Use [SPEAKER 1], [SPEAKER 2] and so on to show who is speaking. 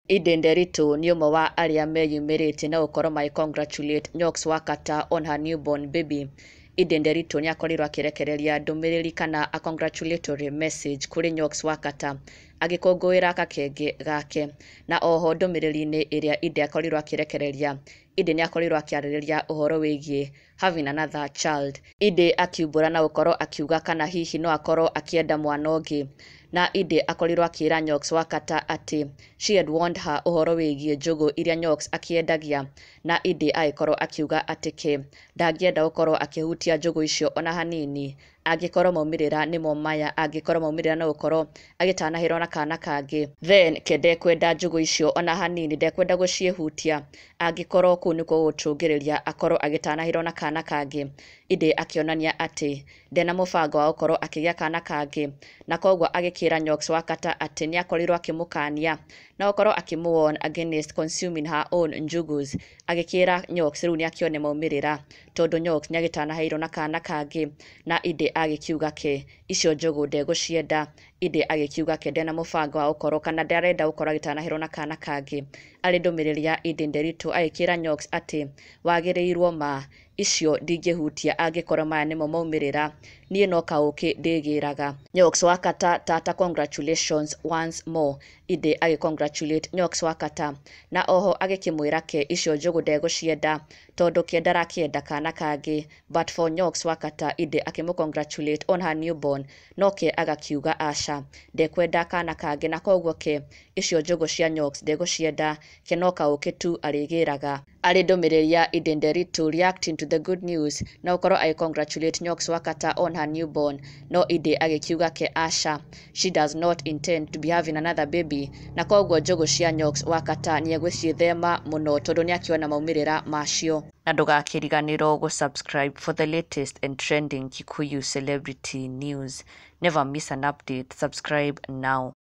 [SPEAKER 1] Eden Nderitu nĩ ũmwe wa arĩa meyumĩrĩtie na gũkorwo magĩ congratulate Nyox Wakata on her newborn baby. Eden Nderitu nĩ akorirwo akĩrekereria ndũmĩrĩri kana a congratulatory message kũrĩ Nyox Wakata agĩkũngũĩra gakenge gake. Na oho ndũmĩrĩri-inĩ ĩrĩa Eden akorirwo akĩrekereria, Eden nĩ akorirwo akĩarĩrĩria ũhoro wĩgiĩ having another child. Eden akiumbũra na gũkorwo akiuga kana hihi no akorwo akĩenda mwana ũngĩ. Na Eden akorirwo akĩra Nyox Wakata atĩ she had warned her ũhoro wĩgiĩ njũgũ iria Nyox akĩendagia, na Eden agĩkorwo akiuga atĩ ke ndangĩenda gũkorwo akĩhutia njũgũ icio ona hanini angĩkorwo maumĩrĩra nĩmo maya, angĩkorwo maumĩrĩra no gũkorwo agĩtanahĩrwo na kana kangĩ, then ke ndekwenda njũgũ icio ona hanini, ndekwenda gũciĩhutia angĩkorwo kũu nĩkuo gũgũcũngĩrĩria akorwo agĩtanahĩrwo na kana kangĩ. Eden akĩonania atĩ ndena mũbango wa gũkorwo akĩgĩa kana kangĩ, na koguo agĩkĩra Nyox Wakata atĩ nĩ akorirwo akĩmũkania na gũkorwo akĩmũ warn against consuming her own njugus. Agĩkĩra Nyox rĩu nĩ akĩone maumĩrĩra tondũ Nyox nĩ agĩtanahĩirwo na kana kangĩ, na Eden agĩkiuga ke icio njũgũ ndegũcienda. Eden agĩkiuga ke ndena mũbango wa gũkorwo kana ndarenda gũkorwo agĩtanahĩrwo na kana kangĩ. Arĩ ndũmĩrĩri ya Eden Nderitu agĩkĩra Nyox atĩ wagĩrĩirwo ma icio ndingĩhutia angĩkorwo maya nĩmo maumĩrĩra, niĩ no kaũkĩ ndĩgĩraga. Nyox Wakata, tata, congratulations once more. Eden agĩ congratulate Nyox Wakata na oho agĩkĩmwĩra ke icio njũgũ ndegũcienda tondũ ke ndarakĩenda kana kangĩ, but for Nyox Wakata, Eden akĩmũ congratulate on her newborn, no ke agakiuga aca, ndekwenda kana kangĩ, na koguo ke icio njũgũ cia Nyox ndegũcienda, ke no kaũkĩ tu arĩgĩraga. Arĩ ndũmĩrĩri ya Eden Nderitu reacting to the good news na gũkorwo agĩ congratulate Nyox Wakata on her newborn, no Eden agĩkiuga ke aca, she does not intend to be having another baby, na koguo njũgũ cia Nyox Wakata nĩ egũciĩthema mũno tondũ nĩ akĩona maumĩrĩra macio. Na ndũgakĩriganĩrwo gũ subscribe for the latest and trending Kikuyu celebrity news. Never miss an update. Subscribe now.